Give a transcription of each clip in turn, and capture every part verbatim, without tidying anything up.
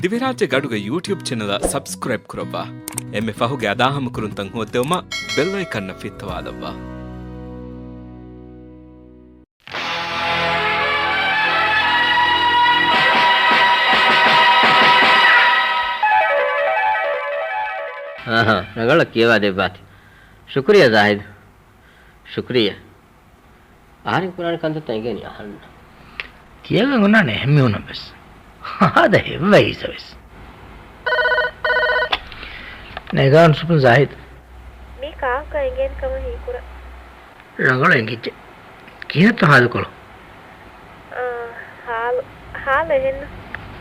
ދިވެހިރާއްޖޭގެ އަޑުގެ ޔޫޓިއުބް ޗެނަލަށް ސަބްސްކްރައިބް ކުރައްވާ. އެންމެ ފަހުގެ އަދާހަމަކުރުންތައް ހޯއްދެވުމަށް ބެލް އައިކަންއަށް ފިއްތަވާލައްވާ. އަހަ، ރަނގަޅަށް ކިޔަވާ ދެއްވާތި. ޝުކުރިއްޔާ ޒާހިދު. ޝުކުރިއްޔާ. އަހަރެން ކުރާނެ ކަންތައްތައް އެނގޭނީ އަހަންނަށް. ކިޔަވަން އޮންނާނެ އެހެން މީހުންނަށް ވެސް. ހާދަ ހެއްވަ އީސަ ވެސް. ނޭގާން ސުޕުން ޒާހިދު. މީ ކާކު އެނގޭނެ ކަމަށް ހީކުރަން. ރަނގަޅު އެނގިއްޖެ. ކިހިނެއްތޯ ހާލުކޮޅު؟ އާ، ހާލު، ހާލު އެހެންނު.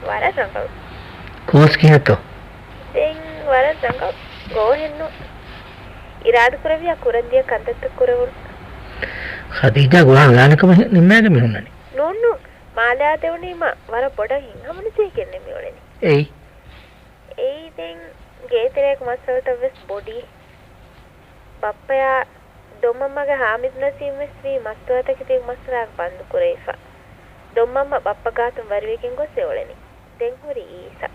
ވަރަށް ރަނގަޅު. ކޯސް ކިހިނެއްތޯ؟ ދެން ވަރަށް ރަނގަޅު. ގޯހެއްނު. އިރާދަކުރެއްވިއްޔާ ކުރަންދިޔަ ކަންތައްތައް ކުރެވުނު. ޚަދީޖާ ގުޅާން އޮންނާނެ ކަމަށް ނިންމާގެން މި ހުންނަނީ. ނޫން ނޫން. މާލެއާ ދެވުނީމަ ވަރަށް ބޮޑަށް ހިތްހަމަނުޖެހިގެންނޭ މި އުޅެނީ. އެއީ. އެއީ ދެން ގޭތެރޭގެ މައްސަލަތައް ވެސް ބޮޑީ. ބައްޕަޔާ ދޮންމަންމަގެ ހާމިދު ނަސީމް ވެސް ވީ މަސްތުވާތަކެތީގެ މައްސަލައަކަށް ބަންދު ކުރެވިފަ. ދޮންމަންމަ ބައްޕަ ގާތުން ވަރިވެގެން ގޮސް އެ އުޅެނީ. ދެން ހުރީ އީސަ.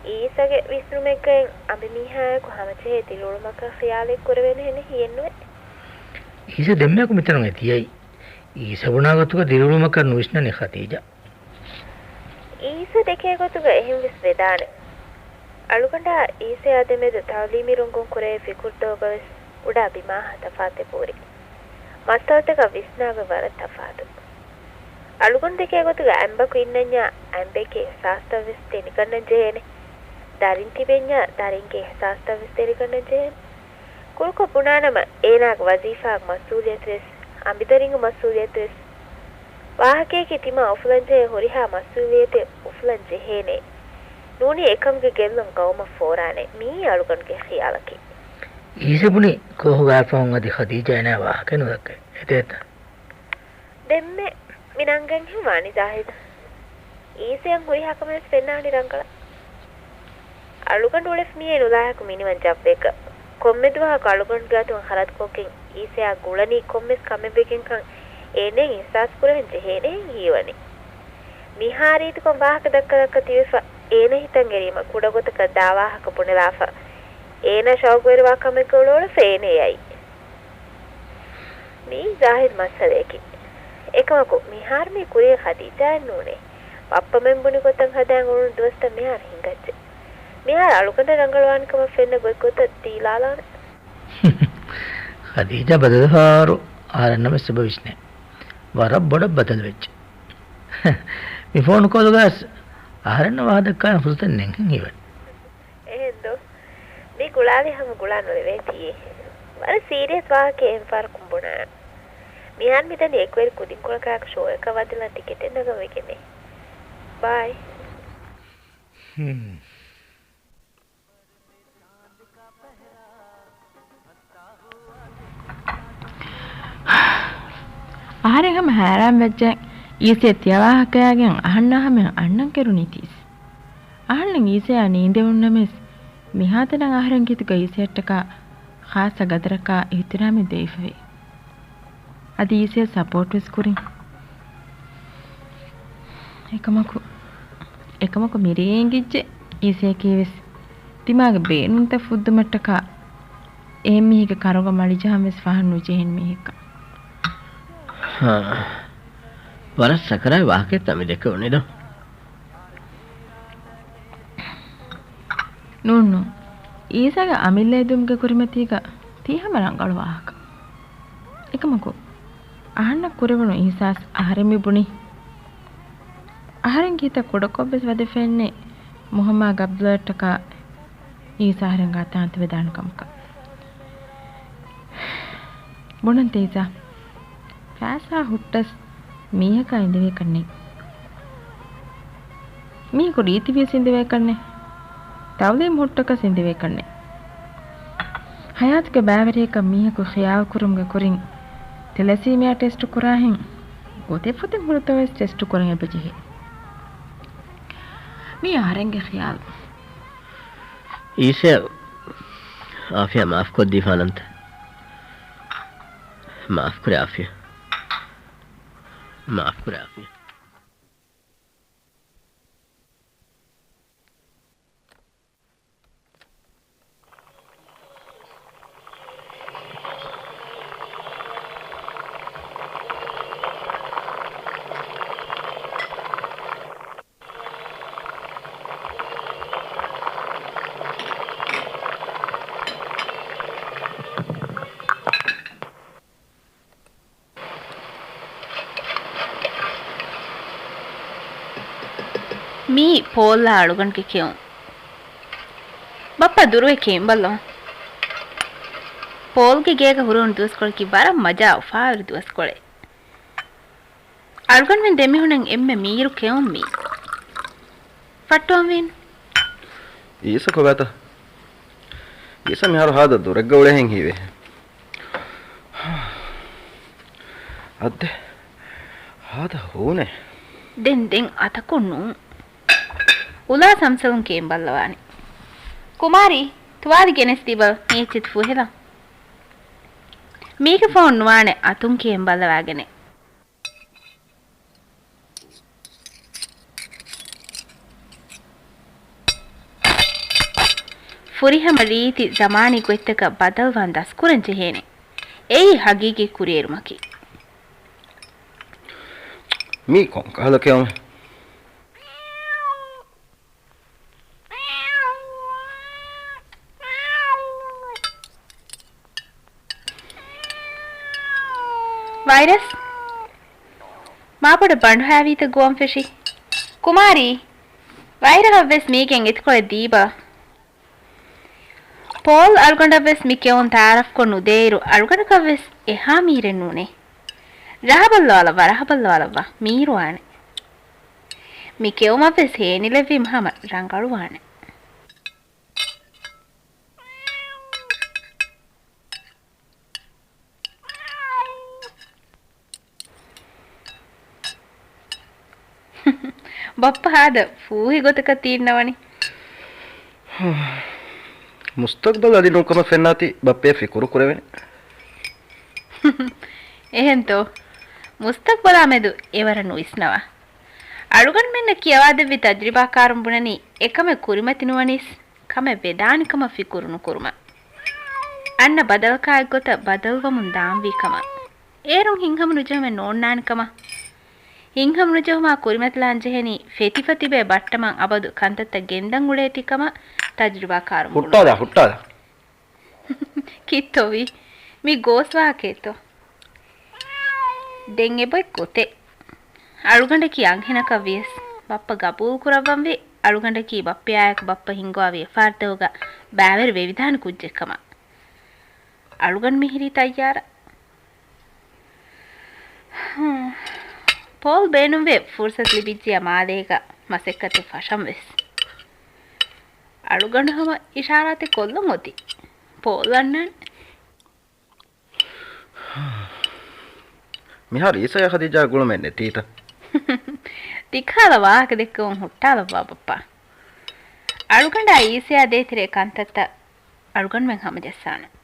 އީސަގެ ވިސްނުމެއްގައި އަނބިމީހާއެކު ހަމަޖެހޭ ދިރިއުޅުމަކަށް ޚިޔާލެއް ކުރެވޭނެހެނެއް ހިއެއްނުވޭ. އީސަ ދެންމެއަކު މިތަނުން އެ ތިޔައީ. އީސަ ބުނާ ގޮތުގަ ދިރިއުޅުމަކަށް ނުވިސްނަނީ ޚަދީޖާ. އީސަ ދެކޭ ގޮތުގަ އެހެން ވެސް ވެދާނެ. އަޅުގަނޑާ އީސަޔާ ދެމެދު ތައުލީމީ ރޮނގުން ކުރެވޭ ފިކުރުތަކުގަ ވެސް އުޑާ ބިމާހާ ތަފާތެއް ހުރި. މައްސަލަތަކަށް ވިސްނާގޮތް ވަރަށް ތަފާތު. އަޅުގަނޑު ދެކޭ ގޮތުގަ އަނބަކު އިންނަންޏާ އަނބެއްގެ އިހްސާސްތައް ވެސް ދެނެގަންނަން ޖެހޭނެ. ދަރިން ތިބެންޏާ ދަރިންގެ އިހްސާސްތައް ވެސް ދެނެގަންނަން ޖެހޭނެ. ކުރުކޮށް ބުނާނަމަ، އޭނާގެ ވަޒީފާގެ މަސްއޫލިއްޔަތު ވެސް، އަނބިދަރިންގެ މަސްއޫލިއްޔަތު ވެސް، ވާހަކަޔަކީ ތިމާ އުފުލަންޖެހޭ ހުރިހާ މަސްއޫލިއްޔަތެއް އުފުލަން ޖެހޭނެ. ނޫނީ އެކަމުގެ ގެއްލުން ގައުމަށް ފޯރާނެ. މިއީ އަޅުގަނޑުގެ ޚިޔާލަކީ. އީސަ ބުނި ކޯހުގާފަހުން އަދި ޚަދީޖާ އޭނާ ވާހަކަ ނުދައްކައި. އެދޭތަ؟ ދެންމެ މި ނަންގަންހެން ވާނީ ޒާހިދު. އީސައަށް ހުރިހާ ކަމެއް ވެސް ފެންނާނީ ރަނގަޅަށް. އަޅުގަނޑު އުޅެފަ މިއޭ ނުލާހަކު މިނިވަން ޖައްވެއްގަ. ކޮންމެ ދުވަހަކު އަޅުގަނޑުގެ އަތުން ޚަރަދުކޮށްގެން އީސައާ ގުޅަނީ ކޮންމެސް ކަމެއްވެގެންކަން އޭނައަށް އިހްސާސް ކުރެވެން ޖެހޭނެހެން ހީވަނީ. މިހާ ރީތިކޮށް ވާހަކަ ދައްކަ ދައްކަ ތިބެފަ އޭނަ ހިތަށް އެރީމަ ކުޑަގޮތަކަށް ދާ ވާހަކަ ބުނެލާފަ އޭނަ ޝައުގުވެރިވާ ކަމެއްގަ އުޅެ އުޅެފަ އޭނަ އެ އައީ. މިއީ ޒާހިދު މައްސަލަޔަކީ. އެކަމަކު، މިހާރު މީ ކުރީ ޚަދީޖާއެއް ނޫނޭ. ބައްޕަމެން ބުނި ގޮތަށް ހަދާން އުޅުނު ދުވަސްތައް މިހާރު ހިނގައްޖެ. މިހާރު އަޅުގަނޑަށް ރަނގަޅުވާނެ ކަމަށް ފެންނަ ގޮތްގޮތަށް ދީލާލާނެ. ޚަދީޖާ ބަދަލުވާއިރު އަހަރެންނަށް ވެސް އެބަ ވިސްނޭ. ވަރަށް ބޮޑަށް ބަދަލުވެއްޖެ. މި ފޯނު ކޯލުގަސް އަހަރެންނަށް ވާހަކަ ދައްކާނެ ފުރުސަތެއް ނެތްހެން ހީވަނީ. އެހެންދޯ؟ މި ގުޅާލި ހަމަ ގުޅާ ނުލެވޭތީ. ވަރަށް ސީރިއަސް ވާހަކައެއް އެހެން ފަހަރަކުން ބުނާނަން. މިހާރު މިދަނީ އެކުވެރި ކުދިންކޮޅަކާއެކު ޝޯއަކަށް ވަދެލަން ޓިކެޓެއް ނަގަން ވެގެންނޭ. ބާއި. ހުން. އަހަރެން ހަމަ ހައިރާން ވެއްޖެ. އީސައަށް ތިޔަ ވާހަކަޔާގެން އަހަންނާ ހަމަޔަށް އަންނަން ކެރުނީތީސް. އަހަންނަށް އީސަޔާ ނީނދެވުން ނަމަވެސް، މިހާތަނަށް އަހަރެން ކީތުގަ އީސަޔަށްޓަކާ ޚާއްޞަ ގަދަރަކާ އިޙްތިރާމެއް ދެވިފަވޭ. އަދި އީސަޔަށް ސަޕޯޓް ވެސް ކުރިން. އެކަމަކު، އެކަމަކު މިރޭ އެނގިއްޖެ އީސަޔަކީ ވެސް ތިމާގެ ބޭނުންތައް ފުއްދުމަށްޓަކާ އެހެން މީހެއްގެ ކަރުގަ މަޅިޖަހަން ވެސް ފަހަން ނުޖެހެން މީހެއްކަން. ހާ. ވަރަށް ސަކަރާތް ވާހަކައެއްތަ މި ދެކެވުނީ ދޯ؟ ނޫން ނޫން. އީސާގެ އަމިއްލަ އެދުމުގެ ކުރިމަތީގަ ތީ ހަމަ ރަނގަޅު ވާހަކަ. އެކަމަކު، އަހަންނަށް ކުރެވުނު އިހްސާސް އަހަރެން މި ބުނީ. އަހަރެންގެ ހިތަށް ކުޑަކޮށްވެސް ވަދެފައެއްނެތް މުހައްމާގެ އަބްދުﷲއަށްޓަކާ އީސާ އަހަރެންގާ ތާންތަވެދާނެ ކަމަކަށް. ބުނަންތަ އީސާ، ފައިސާ ހުއްޓަސް މީހަކާ އިނދެވޭކަށް ނެތް. މީހަކު ރީތިވިޔަސް އިނދެވޭކަށް ނެތް. ތައުލީމް ހުއްޓަކަސް އިނދެވޭކަށް ނެތް. ހަޔާތުގެ ބައިވެރިޔަކަށް މީހަކު ޚިޔާލުކުރުމުގެ ކުރިން ތެލަސީމިއާ ޓެސްޓު ކުރާހެން ގޮތެއް ފޮތެއް ހުރިތަން ވެސް ޓެސްޓު ކުރަން އެބަޖެހޭ. މީ އަހަރެންގެ ޚިޔާލު. އީސާ، އާފިޔާ މާފްކޮށްދީފާނަންތަ؟ މާފްކުރޭ އާފިޔާ. މާފްކުރޭ އާފިޔާ. މީ ޕޯލްއާ އަޅުގަނޑުގެ ކެއުން. ބައްޕަ ދުރުވެ ކެއިން ބައްލަވަން. ޕޯލްގެ ގޭގަ ހުރެވުނު ދުވަސްކޮޅަކީ ވަރަށް މަޖާ އުފާވެރި ދުވަސްކޮޅެއް. އަޅުގަނޑުމެން ދެމީހުންނަށް އެންމެ މީރު ކެއުން މީ. ފައްޓުވަން ވީނު. އީސަ ކޮބާތަ؟ އީސަ މިހާރު ހާދަ ދުރެއްގަ އުޅޭހެން ހީވޭ. އައްދެ، ހާދަ ހޫނެއް. ދެން، ދެން އަތަކުން ނޫން. އުލާ ސަމްސަލުން ކޭން ބައްލަވާނެ. ކުމާރީ، ތުވާލި ގެނެސްދީބަލަ، މީ އެއްޗެތި ފުހެލަން. މީގެ ފޯން ނުވާނެ އަތުން ކޭން ބައްލަވާގެނެ. ފުރިހަމަ ރީތި ޒަމާނީ ގޮތްތަކަށް ބަދަލުވާން ދަސްކުރަން ޖެހޭނެ. އެއީ ހަގީގީ ކުރިއެރުމަކީ. މީ ކޮން ކަހަލަ ކެއުމެއް؟ ވައިރަސް؟ މާބޮޑަށް ބަނޑުހައިވީތަ ގޮވަން ފެށި؟ ކުމާރީ، ވައިރަހަށްވެސް މީގެން އެތިކޮޅެއް ދީބަ. ޕޯލް އަޅުގަނޑަށްވެސް މި ކެއުން ތައާރަފްކޮށް ނުދޭއިރު، އަޅުގަނޑަކަށްވެސް އެހާ މީރެއް ނޫނޭ. ރަހަބައްލަވާލައްވާ، ރަހަބައްލަވާލައްވާ، މީރުވާނެ. މި ކެއުމަށްވެސް ހޭނިލެއްވީމަ ހަމަ ރަނގަޅުވާނެ. ބައްޕަ ހާދަ ފޫހި ގޮތަކަށް ތީންނަވަނީ. މުސްތަގްބަލް އަދި ނޫންކަމަށް ފެންނާތީ ބައްޕަޔަށް ފިކުރު ކުރެވޭނެ. އެހެންތޯ؟ މުސްތަގްބަލާ މެދު އެވަރަށް ނުވިސްނަވާ. އަޅުގަނޑުމެންނަށް ކިޔަވާދެއްވި ތަޖުރިބާކާރުން ބުނަނީ އެކަމެއް ކުރިމަތި ނުވަނީސް، ކަމެއް ވެދާނެ ކަމަށް ފިކުރު ނުކުރުމަށް. އަންނަ ބަދަލަކާ އެއްގޮތަށް ބަދަލުވަމުން ދާންވީ ކަމަށް. އޭރުން ހިތްހަމަ ނުޖެހުމެއް ނޯންނާނެ ކަމަށް. ހިތްހަމަ ނުޖެހުމާ ކުރިމަތިލާން ޖެހެނީ ފެތިފަ ތިބޭ ބައްޓަމަން އަބަދު ކަންތައްތައް ގެންދަން އުޅޭތީ ކަމަށް ތަޖުރިބާކާރުން ހުއްޓާލާ، ބުނުން. ހުއްޓާލާ. ކިއްތޯވީ؟ މި ގޯސް ވާހަކައެއްތޯ؟ ދެން އެބައޮތް ގޮތެއް. އަޅުގަނޑަކީ އަންހެނަކަށް ވިޔަސް، ބައްޕަ ގަބޫލު ކުރައްވަންވީ، އަޅުގަނޑަކީ ބައްޕަޔާއެކު ބައްޕަ ހިންގުވާ ވިޔަފާރިތަކުގަ ބައިވެރި ވެވިދާނެ ކުއްޖެއް ކަމަށް. އަޅުގަނޑު މިހިރީ ތައްޔާރަށް. ޕޯލް ބޭނުންވޭ ފުރުސަތު ލިބިއްޖިޔާ މާލޭގަ މަސައްކަތެއް ފަށަން ވެސް. އަޅުގަނޑު ހަމަ އިޝާރާތެއް ކޮށްލަން އޮތީ. ޕޯލް އަންނާނެ. މިހާރު އީސަޔާ ޚަދީޖާ ގުޅުމެއް ނެތީތަ؟ ތިކަހަލަ ވާހަކަ ދެއްކެވުން ހުއްޓާލައްވާ ބައްޕާ. އަޅުގަނޑާ އީސަޔާ ދޭތެރޭ ކަންތައްތައް އަޅުގަނޑުމެން ހަމަޖައްސާނަން.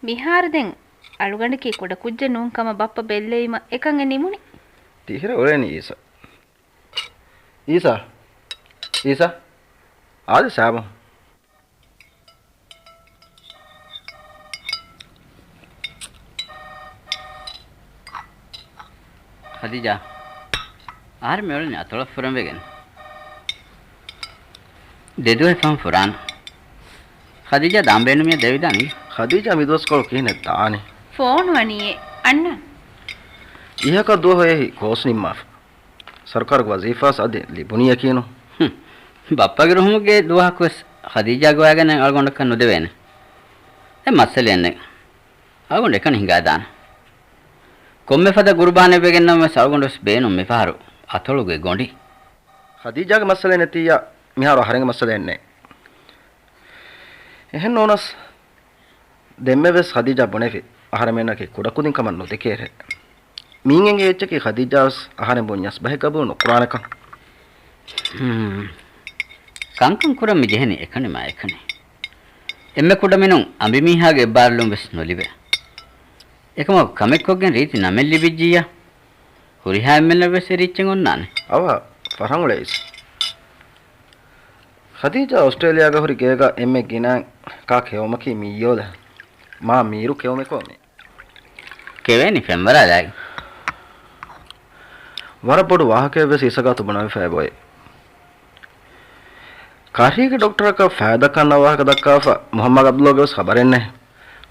މިހާރު ދެން އަޅުގަނޑަކީ ކުޑަ ކުއްޖެއް ނޫން ކަމަށް ބައްޕަ ބެއްލެވީމަ އެކަން އެ ނިމުނީ. ތިހިރަ އުޅޭނީ އީސަ. އީސާ! އީސާ! އާދެ ސާބުން. ޚަދީޖާ، އަހަރެން މިއުޅެނީ އަތޮޅަށް ފުރަންވެގެން. ދެދުވަހެއް ފަހުން ފުރާނަން. ޚަދީޖާ ދާން ބޭނުމިއްޔާ ދެވިދާނީ. ޚަދީޖާ މިދުވަސްކޮޅު ކިހިނެއް ދާނީ؟ ފޯނު ވަނީއޭ އަންނަން. އިހަކަށް ދުވަހު އެހި ކޯސް ނިންމާފަ. ސަރުކާރުގެ ވަޒީފާސް އަދި ލިބުނީ ޔަޤީނު. ހުން. ބައްޕަގެ ރުހުމުގެ ދުވަހަކުވެސް ޚަދީޖާ ގޮވާގެން އަޅުގަނޑަކަށް ނުދެވޭނެ. އެ މައްސަލައެއް ނެތް. އަޅުގަނޑު އެކަނި ހިނގާދާނެ. ކޮންމެ ފަދަ ގުރުބާނެއް ވެގެންނަމަވެސް އަޅުގަނޑުވެސް ބޭނުން މިފަހަރު އަތޮޅުގެ ގޮނޑި. ޚަދީޖާގެ މައްސަލައެއް ނެތިއްޔާ، މިހާރު އަހަރެންގެ މައްސަލައެއް ނެތް. އެހެން ނޫނަސް، ދެންމެވެސް ޚަދީޖާ ބުނެފި، އަހަރެމެންނަކީ ކުޑަކުދިން ކަމަށް ނުދެކޭރޭ. މީން އެނގޭ އެއްޗަކީ ޚަދީޖާވެސް އަހަރެން ބުންޏަސް ބަހެއް ގަބޫލު ނުކުރާނެކަން. ހުން. ކަންކަން ކުރަން މި ޖެހެނީ އެކަނި މާ އެކަނި. އެންމެ ކުޑަމިނުން އަނބިމީހާގެ އެއްބާރުލުން ވެސް ނުލިބޭ. އެކަމަކު ކަމެއް ކޮށްގެން ރީތި ނަމެއް ލިބިއްޖިއްޔާ، ހުރިހާ އެންމެންނަށް ވެސް އެ ރީއްޗެއް އޮންނާނެ. އަވަހަށް ފަރަހަން އުޅޭ އީސަ. ޚަދީޖާ އޮސްޓްރޭލިޔާގަ ހުރި ގޭގަ އެންމެ ގިނައިން ކާ ކެއުމަކީ މިއީ އޯލެ. މާ މީރު ކެއުމެކޯ މީ. ކެވޭނީ ފެންވަރާލާގެ. ވަރަށް ބޮޑު ވާހަކައެއް ވެސް އީސަ ގާތު ބުނެވިފައި އެބައޮތް. ކަށީގެ ޑޮކްޓަރަކަށް ފައިދަކަން ނަވާހަކަ ދައްކާފަ މުހައްމަދު އަބްދުﷲގެ ވެސް ޚަބަރެއް ނެތް.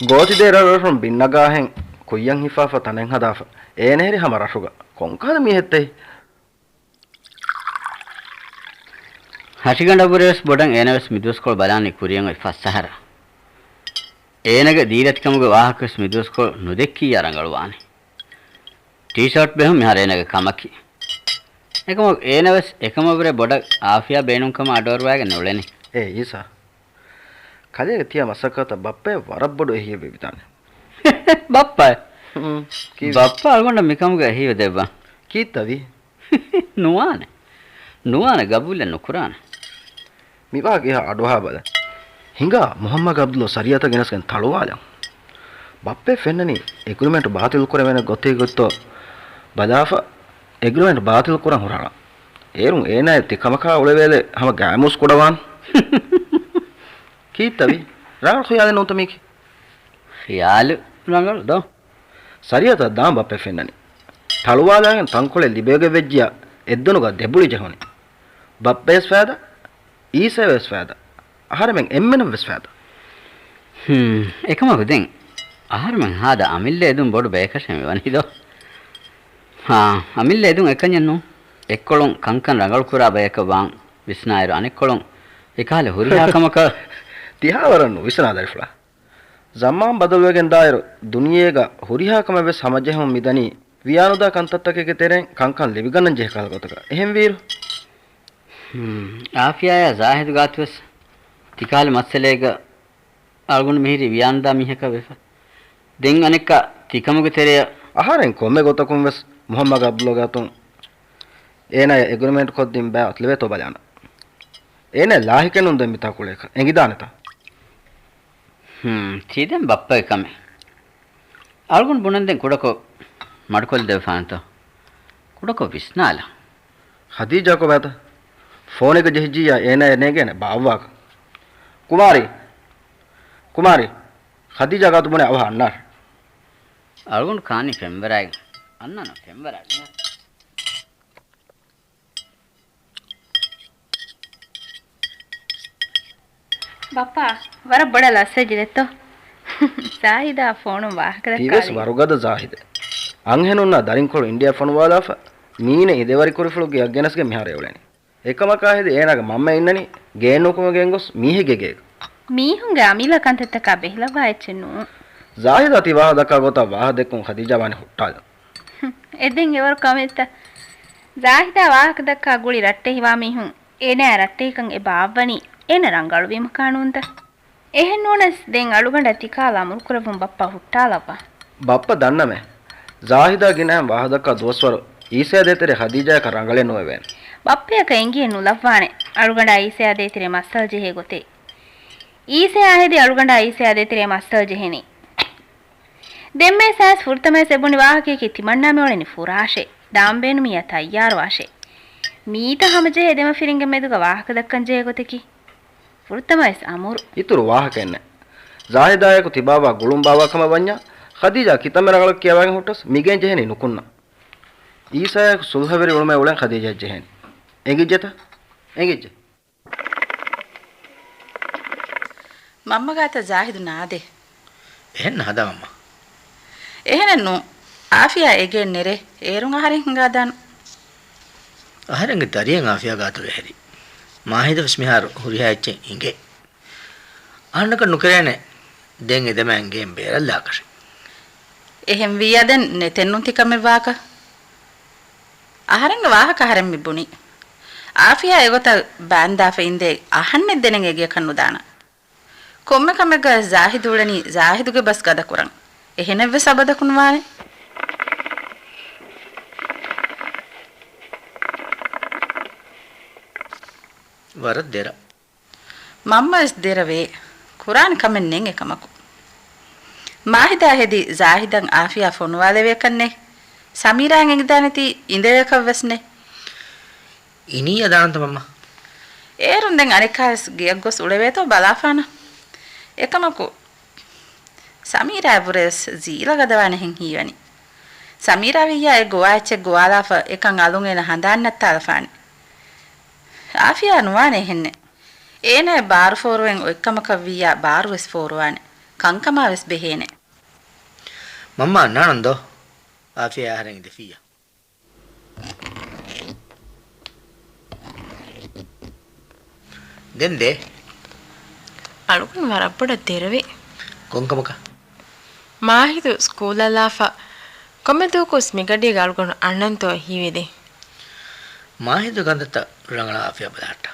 ގޯތި ދޭ ރަށްރަށުން ބިން ނަގާހެން ކުއްޔަށް ހިފާފަ ތަނެއް ހަދާފަ. އޭނަ ހެރި ހަމަ ރަށުގަ. ކޮންކަހަލަ މީހެއްތައް؟ ހަށިގަނޑަށްވުރެވެސް ބޮޑަށް އޭނަވެސް މިދުވަސްކޮޅު ބަލާނީ ކުރިއަށް އޮތް ފަސް އަހަރަށް. އޭނަގެ ދީލަތިކަމުގެ ވާހަކަވެސް މިދުވަސްކޮޅު ނުދެއްކިއްޔާ ރަނގަޅުވާނެ. ޓީޝާޓް ބެހުން މިހާރު އޭނަގެ ކަމަކީ. އެކަމަކު އޭނަވެސް އެކަމަށްވުރެ ބޮޑަށް އާފިޔާ ބޭނުންކަމަށް އަޑުއަރުވައިގެން ނުޅެނީ. އޭ އީސާ، ކަލޭގެ ތިޔަ މަސައްކަތަށް ބައްޕައެއް ވަރަށް ބޮޑު އެހީއެއް ވެވިދާނެ. ބައްޕައެއް؟ ހުން، ކީއްވެ؟ ބައްޕަ އަޅުގަނޑަށް މިކަމުގެ އެހީ ވެދެއްވާ. ކީއްތަވީ؟ ނުވާނެ. ނުވާނެ، ގަބޫލެއް ނުކުރާނެ. މިވާގި އަޑުއަހާ ބަލަ. ހިނގާ މުހައްމަދު އަބްދުލް ޝަރީއަތަށް ގެނެސްގެން ތަޅުވާލަން. ބައްޕައަށް ފެންނަނީ އެގްރިމެންޓް ބާތިލް ކުރެވޭނެ ގޮތެއް ގޮތްތޯ ބަލާފަ، އެގްރިމެންޓް ބާތިލް ކުރަން ހުރާނަ. އޭރުން އޭނާއަށް ތިކަމަކާ އުޅެވޭލެ ހަމަ ގާތްމޫސް ކުޑަވާން. ކީއްތަވީ؟ ރަނގަޅު ޚިޔާލެއް ނޫންތަ މީކީ؟ ޚިޔާލު ރަނގަޅު ދޯ؟ ޝަރީއަތަށް ދާން ބައްޕައަށް ފެންނަނީ. ތަޅުވާލާގެން ތަންކޮޅެއް ލިބޭގޮތް ވެއްޖިޔާ އެއްދުނުގަ ދެބުޅި ޖެހުނީ. ބައްޕަޔަސް ފައިދާ، އީސަޔަށް ވެސް ފައިދާ، އަހަރެމެން އެންމެނަށް ވެސް ފައިދާ. ހުން، އެކަމަކު ދެން އަހަރެމެން ހާދަ އަމިއްލަ އެދުން ބޮޑު ބަޔަކަށޭ މިވަނީ ދޯ؟ ހާ، އަމިއްލަ އެދުން އެކަންޏެއް ނޫން. އެއްކޮޅުން ކަންކަން ރަނގަޅުކުރާ ބަޔަކަށް ވާން ވިސްނާއިރު އަނެއްކޮޅުން އެކަހަލަ ހުރިހާ ކަމަކަށް. ތިހާވަރަށް ނުވިސްނާ ދަރިފުޅާ. ޒަމާން ބަދަލުވެގެން ދާއިރު، ދުނިޔޭގަ ހުރިހާ ކަމެއް ވެސް ހަމަޖެހުން މިދަނީ، ވިޔާނުދާ ކަންތައްތަކެއްގެ ތެރެއިން ކަންކަން ލިބިގަންނަން ޖެހޭ ކަހަލަ ގޮތަކަށް. އެހެންވީއިރު؟ ހުން، އާފިޔާއާ ޒާހިދު ގާތުވެސް ތިކަހަލަ މައްސަލައެއްގަ އަޅުގަނޑު މިހިރީ ވިޔާނުދާ މީހަކަށް ވެފަ. ދެން އަނެއްކާ ތިކަމުގެ ތެރެއަށް. އަހަރެން ކޮންމެ ގޮތަކުން ވެސް މުހައްމަދު އަބްދުﷲ ގާތުން އޭނާޔަށް އެގްރިމެންޓް ކޮށްދިން ބައި އަތުލެވޭތޯ ބަލާނަން. އޭނާ ލާހިކެއް ނޫން ދެން މިތާ ކުޅޭކަށް. އެނގިދާނެތަ؟ ހުން، ތީ ދެން ބައްޕަގެ ކަމެއް. އަޅުގަނޑު ބުނަން ދެން ކުޑަކޮށް މަޑުކޮށްލަދެވިފާނެތޯ؟ ކުޑަކޮށް ވިސްނާލަ. ޚަދީޖާ ކޮބާތަ؟ ފޯނެއްގަ ޖެހިއްޖިއްޔާ އޭނާޔަށް ނޭނގޭނެ ބާއްވާކަށް. ކުމާރީ! ކުމާރީ! ޚަދީޖާ ގާތު ބުނެ އަވަހަށް އަންނާށޭ. އަޅުގަނޑު ކާނީ ފެންވަރާގެން. އަންނާނަން ފެންވަރާގެން. ބައްޕާ، ވަރަށް ބޮޑަށް ލަސްވެއްޖެ ދެއްތޯ؟ ޒާހިދާ ފޯނުން ވާހަކަ ތިވެސް ދައްކާލީ. ވަރުގަދަ ޒާހިދެއް. އަންހެނުންނާ ދަރިންކޮޅު އިންޑިޔާ ފޮނުވާލާފަ، މީނަ އިދެވަރިކުރިފުޅުގެ އަށް ގެނެސްގެން މިހާރު އެއުޅެނީ. އެކަމަކާ ހެދި އޭނާގެ މަންމަ އިންނަނީ ގޭނުކުމެގެން ގޮސް މީހެއްގެ ގޭގަ. މީހުންގެ އަމިއްލަ ކަންތައްތަކާ ބެހިލައްވާ އެއްޗެއް ނޫން. ޒާހިދާ ތި ވާހަކަ ދައްކާ ގޮތަށް ވާހަކަ ދެއްކުން ޚަދީޖާ ވާނެ ހުއްޓާލަން. އެ ދެން އެވަރު ކަމެއްތަ؟ ޒާހިދާ ވާހަކަ ދައްކާ ގުޅި ރައްޓެހިވާ މީހުން އޭނާ ރައްޓެހިކަން އެބަ އައްވަނީ އޭނަ ރަނގަޅުވީމަ ކާނޫންތަ؟ އެހެން ނޫނަސް ދެން އަޅުގަނޑަށް ތިކާލަ އަމުރުކުރެއްވުން ބައްޕަ ހުއްޓާލައްވާ. ބައްޕަ ދަންނަމޭ. ޒާހިދާ ގިނައިން ވާހަކަ ދައްކާ ދުވަސްވަރު އީސަޔާ ދޭތެރޭ ޚަދީޖާޔަކަށް ރަނގަޅެއް ނުވެވޭނެ. ބައްޕަޔަކަށް އެނގިއެއް ނުލައްވާނެ އަޅުގަނޑާ އީސަޔާ ދޭތެރޭ މައްސަލަ ޖެހޭ ގޮތެއް. އީސަޔާ ހެދި އަޅުގަނޑާ އީސަޔާ ދޭތެރޭ މައްސަލަ ޖެހެނީ. ދެންމެ ސާސް ފުރަތަމަވެސް އެބުނި ވާހަކަޔަކީ ތިމަންނާ މިއުޅެނީ ފުރާށޭ، ދާން ބޭނުމިއްޔާ ތައްޔާރުވާށޭ. މީތައް ހަމަޖެހޭ ދެމަފިރިންގެ މެދުގަ ވާހަކަ ދައްކަން ޖެހޭ ގޮތަކީ. ފުރަތަމަވެސް އަމުރު. އިތުރު ވާހަކައެއް ނެތް. ޒާހިދާއާއެކު ތިބާވާ ގުޅުން ބާއްވާ ކަމަށް ވަންޏާ، ޚަދީޖާ ކިތަންމެ ރަނގަޅަށް ކިޔަވައިގެން ހުއްޓަސް މިގެން ޖެހެނީ ނުކުންނަ. އީސަޔާއެކު ސުލްހަވެރި އުޅުމެއް އުޅެން ޚަދީޖާއަށް ޖެހޭނީ. އެނގިއްޖެތަ؟ އެނގިއްޖެ. މަންމަ ގާތަށް ޒާހިދު ނާދޭ. އެހެން ނާދާ މަންމަ. އެހެނެއް ނޫން. އާފިޔާ އެގޭން ނެރޭ. އޭރުން އަހަރެން ހިނގާދާނަން. އަހަރެންގެ ދަރިއެއް އާފިޔާ ގާތުގަ ހެރި. މާހިދަވެސް މިހާރު ހުރިހާ އެއްޗެއް އިނގޭ. އަހަންނަކަށް ނުކެރޭނެ ދެން އެ ދެމައިން ގެއިން ބޭރަށްލާކަށެއް. އެހެންވިއްޔާ ދެން ނެތެއްނުން ތިކަމެއް ވާކަށް. އަހަރެންގެ ވާހަކަ އަހަރެން މި ބުނީ. އާފިޔާ އެގޮތަށް ބާންދާފަ އިނދޭ އަހަންނެއް ދެނެން އެގެއަކަށް ނުދާނަން. ކޮންމެ ކަމެއްގަ ޒާހިދު އުޅެނީ ޒާހިދުގެ ބަސް ގަދަކުރަން. އެހެނެއްވެސް އަބަދަކު ނުވާނެ. ވަރަށް ދެރަ. މަންމަވެސް ދެރަވޭ. ކުރާނެ ކަމެއް ނެތް އެކަމަކު. މާހިދާ ހެދި ޒާހިދަށް އާފިޔާ ފޮނުވާލެވޭކަށް ނެތް. ސަމީރާއަށް އެނގިދާނެތީ އިނދެވޭކަށް ވެސް ނެތް. އިނީ އަދާނަންތަ މަންމަ؟ އޭރުން ދެން އަނެއްކާވެސް ގެއަށް ގޮސް އުޅެވޭތޯ ބަލާފާނަން. އެކަމަކު، ސަމީރާއަށްވުރެވެސް ޒީލަ ގަދަވާނެހެން ހީވަނީ. ސަމީރާ ވިއްޔާ އެ ގޮވާ އެއްޗެއް ގޮވާލާފަ އެކަން އަލުން އޭނަ ހަނދާން ނައްތާލަފާނެ. އާފިޔާ ނުވާނެ އެހެންނެއް. އޭނާއަށް ބާރު ފޯރުވެން އޮތްކަމަކަށް ވިއްޔާ ބާރުވެސް ފޯރުވާނެ. ކަންކަމާވެސް ބެހޭނެ. މަންމަ އަންނާނަން ދޯ؟ އާފިޔާ އަހަރެން އިނދެފިއްޔާ. ދެން ދޭ. އަޅުގަނޑު ވަރަށް ބޮޑަށް ދެރަވި. ކޮންކަމަކަށް؟ މާހިދު ސްކޫލަށް ލާފަ ކޮންމެ ދުވަހަކުވެސް މިގަޑީގަ އަޅުގަނޑު އަންނަންތޯ ހީވެދިން. މާހިދު ކަންތައްތައް ރަނގަޅަށް އާފިޔާ ބަލަހައްޓާ.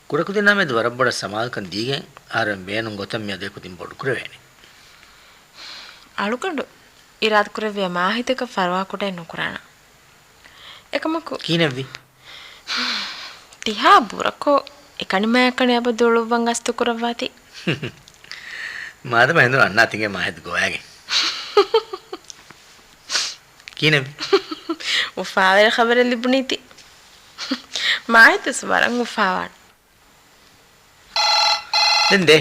ކުޑަކުދިންނާ މެދު ވަރަށް ބޮޑަށް ސަމާލުކަން ދީގެން އަހަރެން ބޭނުން ގޮތަށް މިއަދު އެކުދިން ބޮޑުކުރެވޭނެ. އަޅުގަނޑު އިރާދަކުރެއްވިޔާ މާހިދަކަށް ފަރުވާކުޑައެއް ނުކުރާނަން. އެކަމަކު ކީނެއްވީ؟ ތިހާ ބުރަކޮށް އެކަނި މާތްކަނި އަބަދު އުޅުއްވަން ގަސްތު ކުރައްވާތީ. މާދަމާ ހެނދުނު އަންނާ ތިނގޭ މާހިދު ގޮވާގެން. ކީނެއްވީ؟ އުފާވެރި ޚަބަރެއް ލިބުނީތީ. މާހިދުވެސް ވަރަށް އުފާވާނެ. ދެން ދޭ.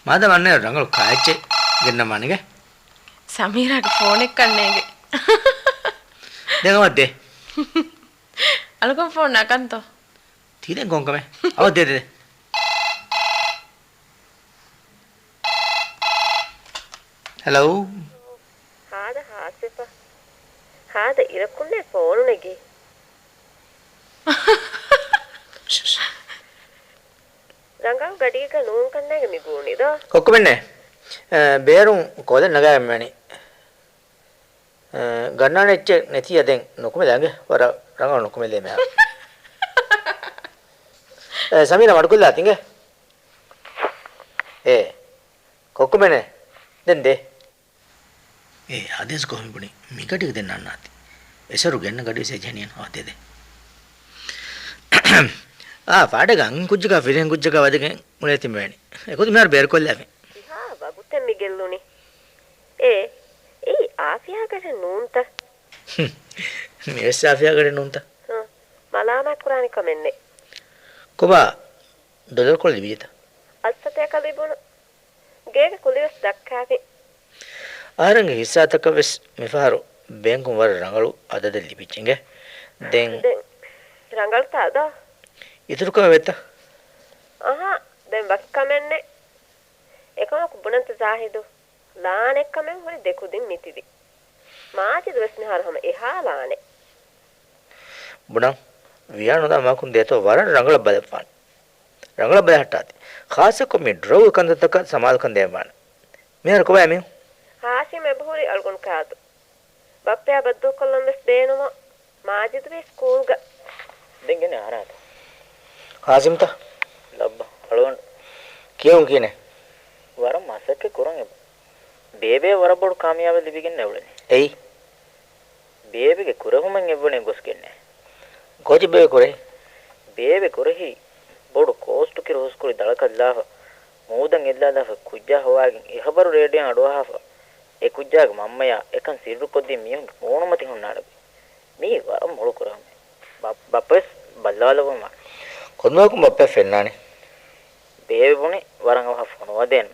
މާދަމާ އަންނަ ރަނގަޅު ކާއެއްޗެއް ގެންނަމާނެގެ. ސަމީރާގެ ފޯނެއް ކަންނޭގެ. ދެން އަވަށް ދޭ. އަޅުގަނޑު ފޯން ނަގަންތޯ؟ ތީ ދެން ކޮންކަމެއް؟ އަވަށް ދޭ ދޭ. ހެލޯ. ހާދަ ހާސްވެފަ. ހާދަ އިރަކުންނޭ ފޯނު ނެގީ. ރަނގަޅު ގަޑީގަ ނޫން ކަންނޭގެ މި ގޫނީ ދޯ. ކޮއްކޮމެންނޭ. އަ، ބޭރުން ކޯލެއް ނަގާގެން މިވަނީ. އަ، ގަންނާނެ އެއްޗެއް ނެތީ އަދެން ނުކުމެލޭ އަނގެ. ވަރަށް ރަނގަޅު ނުކުމެލޭ މިހާރު. އެ، ސަމީރާ މަޑުކޮށްލާ ތިނގޭ. އޭ، ކޮއްކޮމެންނޭ. ދެން ދޭ. އޭ، އާދެސް ކޮހެ ބުނި މިގަޑި ދެން ނަންނާތި. އެސަރު ގެންނަ ގަޑިވެސް އެޖެހެނިއަން ހޯދޭދެ. އާ، ފާޑެގަ އަން ކުއްޖަކާ ފިރިހެން ކުއްޖަކާ ވަދެގެން އުޅޭތި މިވެނި. އެކުދި މިހާރު ބޭރުކޮށްލާފި. ކިހާ ވަގުތެއް މި ގެއްލުނީ؟ އޭ، އެއީ އާފިޔާގަޑެއް ނޫންތަ؟ މިވެސް އާފިޔާގަޑެއް ނޫންތަ؟ ހުން، މަލާމާތް ކުރާނެ ކަމެއް ނެތް. ކޮބާ، ޑޮލަރު ކޮޅު ލިބިއްޖެތަ؟ އައްސަތޭކަ ލިބުނު. ގޭގެ ކުލިވެސް ދައްކާފި. އަހަރެންގެ ހިއްސާތަކަށް ވެސް މިފަހަރު ބޭންކުން ވަރަށް ރަނގަޅު އަދަދެއް ލިބިއްޖެ އިނގޭ. ދެން ދެން ރަނގަޅުތާ ދޯ؟ އިތުރު ކަމެއް ވޭތަ؟ އަހާ، ދެން ވަކި ކަމެއް ނެތް. އެކަމަކު ބުނަންތަ ޒާހިދު؟ ލާނެ ކަމެއް ހުރި ދެ ކުދިން ނިތިބި. މާޖިދު ވެސް މިހާރު ހަމަ އެހާ ލާނެ. ބުނަން، ވިޔާނުލާ މަކުން ދޭތޯ ވަރަށް ރަނގަޅަށް ބަލައްވާނެ. ރަނގަޅަށް ބަލަހައްޓާތި. ޚާއްޞަކޮށް މި ޑްރަގު ކަންތައްތަކަށް ސަމާލުކަން ދޭންވާނެ. މިހާރު ކޮބާ މީހުން؟ ހާޝިމް އެބަހުރި އަޅުގަނޑު ކާދު. ބައްޕަޔާ ބައްދޫކޮށްލަން ވެސް ބޭނުމަށް މާޖިދު ވީ ސްކޫލްގަ. ދެން ގެނެ އަހަރާތަ؟ ހާޝިމްތަ؟ ލައްބަ އަޅުގަނޑު. ކިޔަވުން ކިޔަނެ. ވަރަށް މަސައްކަތް ކުރަން އެބަ. ބޭބެ ވަރަށް ބޮޑު ކާމިޔާބެއް ލިބިގެންނެ އުޅެނީ. އެއީ؟ ބޭބެގެ ކުރެހުމެއް އެއްވަނީ ގޮސްގެންނޭ. ކޯޗެއް ބޭބެ ކުރެހި؟ ބޭބެ ކުރެހި ބޮޑު ކޯސްޓު ކިރު ހުސްކުރި ދަޅަކަށް ލާފަ، މޫދަށް އެއްލާލާފަ ކުއްޖާ ހޮވާގެން އެ ޚަބަރު ރޭޑިއޯއިން އަޑުއަހާފަ، އެ ކުއްޖާގެ މަންމަޔާ އެކަން ސިއްރުކޮށްދިން މީހުންގެ މޫނުމަތި ހުންނާނެ. މީ ވަރަށް މޮޅު ކުރެހުމެއް. ބަ-، ބައްޕަވެސް ބައްލަވާލައްވަމާ. ކޮންމެވަކުން ބައްޕަ ފެންނާނީ؟ ބޭބެ ބުނި ވަރަށް އަވަހަށް ފޮނުވާދޭން.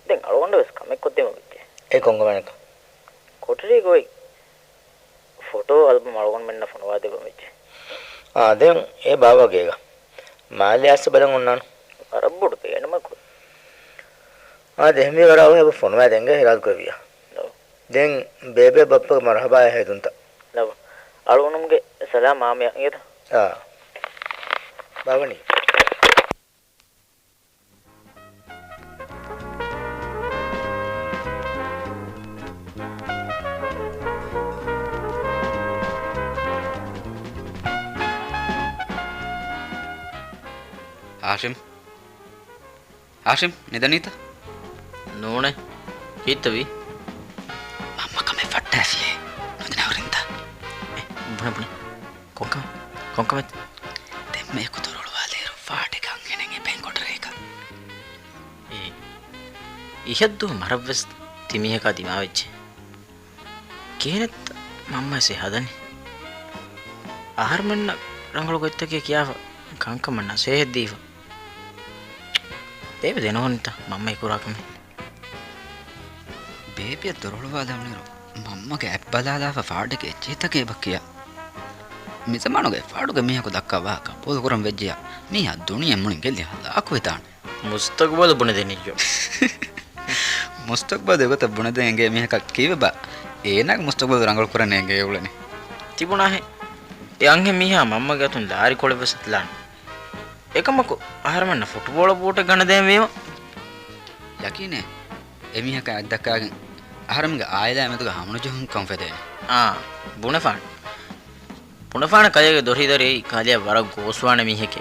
ދެން އަޅުގަނޑަށް ވެސް ކަމެއް ކޮށްދެމުން ވެއްޖެ. އެ ކޮންކަމެއް؟ ކޮޓަރީގަ އޮތް ފޮޓޯ އަލްބަމް އަޅުގަނޑުމެންނަށް ފޮނުވާދެއްވަން ވެއްޖެ. އާ، ދެން އެ ބާވާ ގޭގަ. މާލެ އައިސް ބަލަން އޮންނާނު. ވަރަށް ބޮޑު ބޭނުމަކު. އާ، ދެން މި ވަރަށް އަވަހަށް އެބަ ފޮނުވާ ދެންގެ އިރާދަކުރެއްވިޔާ. އޮ. ދެން ބޭބެ ބައްޕަގެ މަރުޙަބާއާ ހެދުންތަ؟ ލަވަ. އަޅުގަނޑުމެންގެ ސަލާމް އާމެއަށް އިނގޭތަ؟ އާ. ބާވަނީ. ހާޝިމް. ހާޝިމް، ނިދަނީތަ؟ ނޫނޭ. ކީއްތަ ވީ؟ މަންމަ ކަމެއް ފައްޓާފިއޭ. ނުދެނެ ހުރިންތަ؟ އެ، ބުނެ، ބުނެ. ކޮންކަމެއް؟ ކޮންކަމެއް؟ ދެންމެ އެކު ދޮރު އޮޅުވާލިއިރު ފާޑެއްގަ އަންހެނެއް އެބައިން ކޮޓަރީގަ. އޭ، އިހަށްދުވަހު މަރަށްވެސް ތިމީހަކާ ދިމާވެއްޖެ. ކިހިނެއްތަ މަންމަ އެސެ ހަދަނީ؟ އަހަރުމެންނަށް ރަނގަޅު ގޮތްތަކެއް ކިޔާފަ، ކަންކަމަށް ނަސޭހަތް ދީފަ. ބޭބެ ދެނެވުނީތަ މަންމަ އެ ކުރާ ކަމެއް؟ ބޭބެއަށް ދޮރު އޮޅުވާލެވުނުއިރު މަންމަގެ އަތް ބަލާލާފަ ފާޑެއްގެ އެއްޗިހިތަކެއް އެބަ ކިޔާ. މިޒަމާނުގަ އެ ފާޑުގެ މީހަކު ދައްކާ ވާހަކަ ގަބޫލުކުރަން ވެއްޖެޔާ، މީހާ ދުނިޔެ މުޅިން ގެއްލި ހަލާކުވެދާނެ. މުސްތަގުބަލު ބުނެދެނިއްޔޯ. މުސްތަގުބަލު އެގޮތަށް ބުނެދޭން އެނގޭ މީހަކަށް ކީއްވެބާ؟ އޭނާގެ މުސްތަގުބަލު ރަނގަޅު ކުރަން އެނގޭ އުޅެނީ. ތިބުނާހެ. އެ އަންހެން މީހާ މަންމަގެ އަތުން ލާރިކޮޅެއް ވެސް އަތުލާނެ. އެކަމަކު އަހަރެމެންނަށް ފުޓްބޯޅަ ބޫޓެއް ގަނެދޭން ވީމަ. ޔަޤީނޭ، އެމީހަކަށް އަތްދައްކާގެން އަހަރެމެންގެ އާއިލާ މެދުގަ ހަމަނުޖެހުން ކަން ފެދޭނެ. އާ، ބުނެފާނެ. ބުނެފާނެ ކަލޭގެ ދޮށީ ދަރި ކަލެއަށް ވަރަށް ގޯސްވާނެ މީހެކޭ.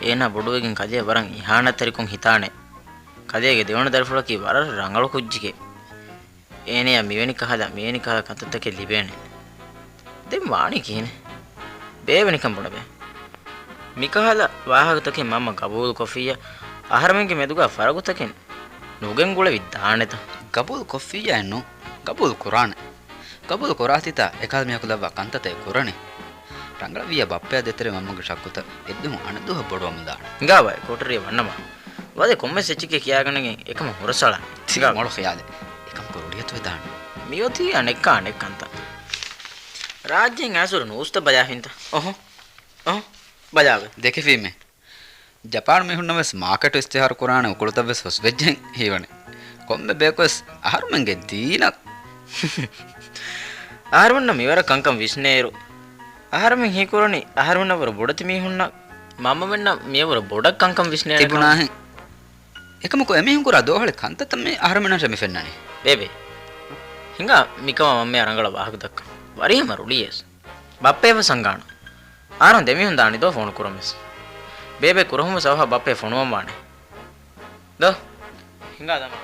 އޭނާ ބޮޑުވެގެން ކަލެއަށް ވަރަށް އިހާނާތްތެރިކޮށް ހިތާނެ. ކަލޭގެ ދެވަނަ ދަރިފުޅަކީ ވަރަށް ރަނގަޅު ކުއްޖެކޭ. އޭނަޔަށް މިވެނި ކަހަލަ، މިވެނި ކަހަލަ ކަންތައްތަކެއް ލިބޭނެ. ދެން ވާނީ ކިހިނެއް؟ ބޭބެ ނިކަން ބުނެބޭ. މިކަހަލަ ވާހަކަތަކެއް މަންމަ ގަބޫލު ކޮށްފިއްޔާ، އަހަރެމެންގެ މެދުގަ ފަރަގުތަކެއް ނުގެންގުޅެވި ދާނެތަ؟ ގަބޫލު ކޮށްފިއްޔާއެއްނު، ގަބޫލު ކުރާނެ. ގަބޫލު ކުރާތީތާ އެކަހަލަ މީހަކު ލައްވާ ކަންތައްތައް ކުރަނީ. ރަނގަޅަށްވިއްޔާ ބައްޕަޔާ ދޭތެރޭ މަންމަގެ ޝައްކުތައް އެއްދުމު އަނެއްދުވަހަށް ބޮޑުވަމުންދާނެ. ހިނގާބައި ކޮޓަރިއަށް ވަންނަމާ. ވަދެ ކޮންމެސް އެއްޗެކޭ ކިޔާގަނެގެން އެކަމަށް ހުރަސްއަޅާނެ. ތި ހިނގާ. މޮޅު ޚިޔާލެއް. އެކަމަކު ރުޅިއަތުވެދާނެ. މިއޮތީ އަނެއްކާ އަނެއް ކަންތައް. ރާއްޖޭން އައިސް ނޫސްތައް ބަލާފިންތަ؟ އޮހޮ. އޮހޮ. ބަލާވެ. ދެކެފީމޭ. ޖަޕާން މީހުންނަށް ވެސް މާކެޓު އިސްތިހާރު ކުރާނެ އުކުޅުތައް ވެސް ހުސްވެއްޖެން ހީވަނީ. ކޮންމެ ބަޔަކު ވެސް އަހަރުމެންގެ ދީނަށް. އަހަރުމެންނަށް މިވަރަށް ކަންކަން ވިސްނޭއިރު، އަހަރުމެން ހީކުރަނީ އަހަރުމެންނަށް ވުރެ ބޮޑެތި މީހުންނަށް މަންމަމެންނަށް މިޔަށް ވުރެ ބޮޑަށް ކަންކަން ވިސްނޭނެ ތިބުނާހެން. އެކަމަކު އެމީހުން ކުރާ ދޯހަޅި ކަންތައްތައް މި އަހަރުމެންނަށް މި ފެންނަނީ. ބޭބެ، ހިނގާ މިކަމާ މަންމަޔާ ރަނގަޅަށް ވާހަކަ ދައްކަން. ވަރިހަމަ ރުޅިޔޭސް. ބައްޕަޔަށް ވެސް ހަނގާނަން. އަހަރުން ދެމީހުން ދާނީ ދޯ ފޯނު ކުރަން ވެސް. ބޭބެ ކުރަހުން ވެސް އަވަހަށް ބައްޕަޔަށް ފޮނުވަން ވާނެ. ދޯ. ހިނގާ ދަމާ.